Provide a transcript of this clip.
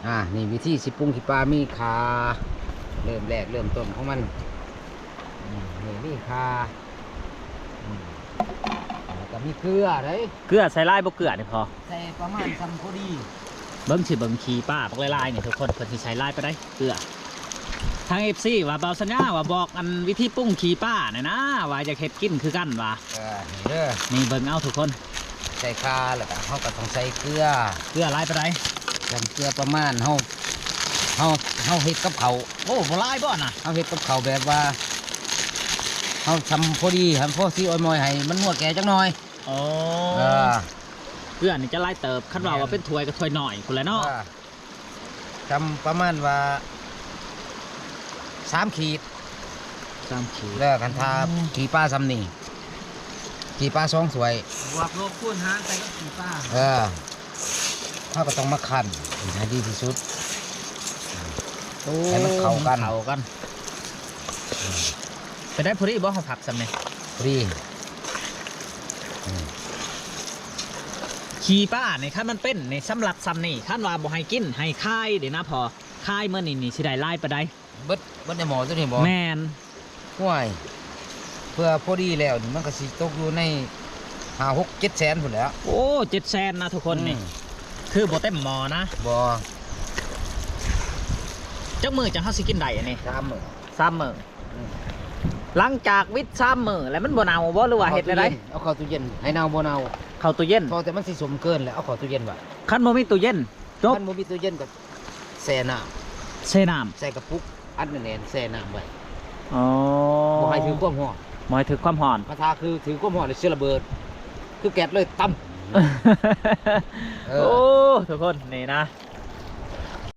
ອ່າ ນີ້ວິທີຊິປຸງຂີ້ປາ ມີຂ່າ ເລີ່ມແລກເລີ່ມຕົ້ນຂອງມັນ ອືມ ນີ້ມີຂ່າ ອືມ ແລ້ວກໍມີເກືອເດ້. ເກືອໃສ່ຫຼາຍບໍ່ເກືອນີ້ພໍ່? ໃສ່ປະມານຊ່ຳພໍດີ. ເບິ່ງຊິເບິ່ງຂີ້ປາບັກຫຼາຍໆນີ້ທຸກຄົນ ເພິ່ນຊິໃສ່ຫຼາຍປານໃດເກືອ. ທາງເອັຟຊີວ່າ ບ່າວສັນຍາວ່າບອກອັນວິທີປຸງຂີ້ປາແດ່ນະ ວ່າຢາກເຮັດກິນຄືກັນວ່າ. ເອີ ນີ້ເດີ ນີ້ເບິ່ງເອົາທຸກຄົນ ໃສ່ຂ່າ ແລ້ວກໍເຮົາກໍຕ້ອງໃສ່ເກືອ. ເກືອຫຼາຍປານໃດ? ໃສ່ເກືອປະມານ ເຮົາ ເຮົາ ເຮົາເຮັດກັບເຂົ້າ. ໂອ້ ບໍ່ຫຼາຍບໍ່ນະ? ເຮົາເຮັດກັບເຂົ້າແບບວ່າ ເຮົາຊ່ຳພໍດີ ໃຫ້ພໍຊິອອຍມອຍ ໃຫ້ມັນນົວແກ່ຈັກໜ່ອຍ. ໂອ້ ເອີ ເກືອນີ້ຈະຫຼາຍເຕີບ ຄັນວ່າ ວ່າເປັນຖ້ວຍກໍຖ້ວຍນ້ອຍພຸ້ນແຫຼະເນາະ. ເອີ ຊ່ຳປະມານວ່າ ສາມຂີດ ສາມຂີດ ແລ້ວຄັນຖ້າ ອືມ ຂີ້ປາຊ່ຳນີ້ ຂີ້ປາສອງຖ້ວຍ ບວກລົບຄູນຫານໃສ່ກັບຂີ້ປາ. ເອີ ເຮົາກໍຕ້ອງມາຄັ້ນໃຫ້ດີທີ່ສຸດ ໂອ້ ໃຫ້ມັນເຂົ້າກັນ ເຂົ້າກັນ. ອືມ ເປັນໄດ້ພໍດີບໍ່ ເຮົາຜັກຊ່ຳນີ້? ພໍດີ. ອືມ ຂີ້ປານີ້ ຄັນມັນເປັນນີ້ ສຳລັບຊ່ຳນີ້ ຄັນວ່າບໍ່ໃຫ້ກິນ ໃຫ້ຂາຍເດ້ນະພໍ່ ຂາຍມື້ນີ້ນີ້ຊິໄດ້ຫຼາຍປານໃດ? ເບິດ ເບິດໃນໝໍ້ຕົວນີ້ບໍ່? ແມ່ນ. ໂອ້ຍ ເພື່ອພໍດີແລ້ວນີ້ ມັນກໍຊິຕົກຢູ່ໃນ ຫ້າ ຫົກ ເຈັດແສນພຸ້ນແຫຼະ. ໂອ້ ເຈັດແສນນະທຸກຄົນນີ້ ອືມ ຄືບໍ່ເຕັມໝໍ້ນະ. ບໍ່. ຈັກມື້ຈັ່ງເຮົາຊິກິນໄດ້ອັນນີ້? ສາມມື້. ສາມມື້. ອືມ ຫຼັງຈາກວິດສາມມື້ແລ້ວ ມັນບໍ່ເນົ່າບໍ່ ຫຼືວ່າເຮັດແນວໃດ? ເອົາເຂົ້າຕູ້ເຢັນ ໃຫ້ເນົ່າບໍ່ເນົ່າ? ເຂົ້າຕູ້ເຢັນ. ພໍແຕ່ມັນຊິສົມເກີນແລ້ວ ເອົາເຂົ້າຕູ້ເຢັນໄວ້. ຄັນບໍ່ມີຕູ້ເຢັນ ຈົບ. ຄັນບໍ່ມີຕູ້ເຢັນກໍແຊ່ນ້ຳ ແຊ່ນ້ຳ ໃສ່ກະປຸກ ອັດແໜ້ນໆ ແຊ່ນ້ຳໄວ້. ອໍ ບໍ່ໃຫ້ຖືກຄວາມຮ້ອນ ບໍ່ໃຫ້ຖືກຄວາມຮ້ອນ. ຄັນຖ້າຄືຖືກຄວາມຮ້ອນແລ້ວຊິລະເບີດ ຄືແກັດເລີຍ ຕຳ. ເອີ ໂອ້ ທຸກຄົນ ນີ້ນະ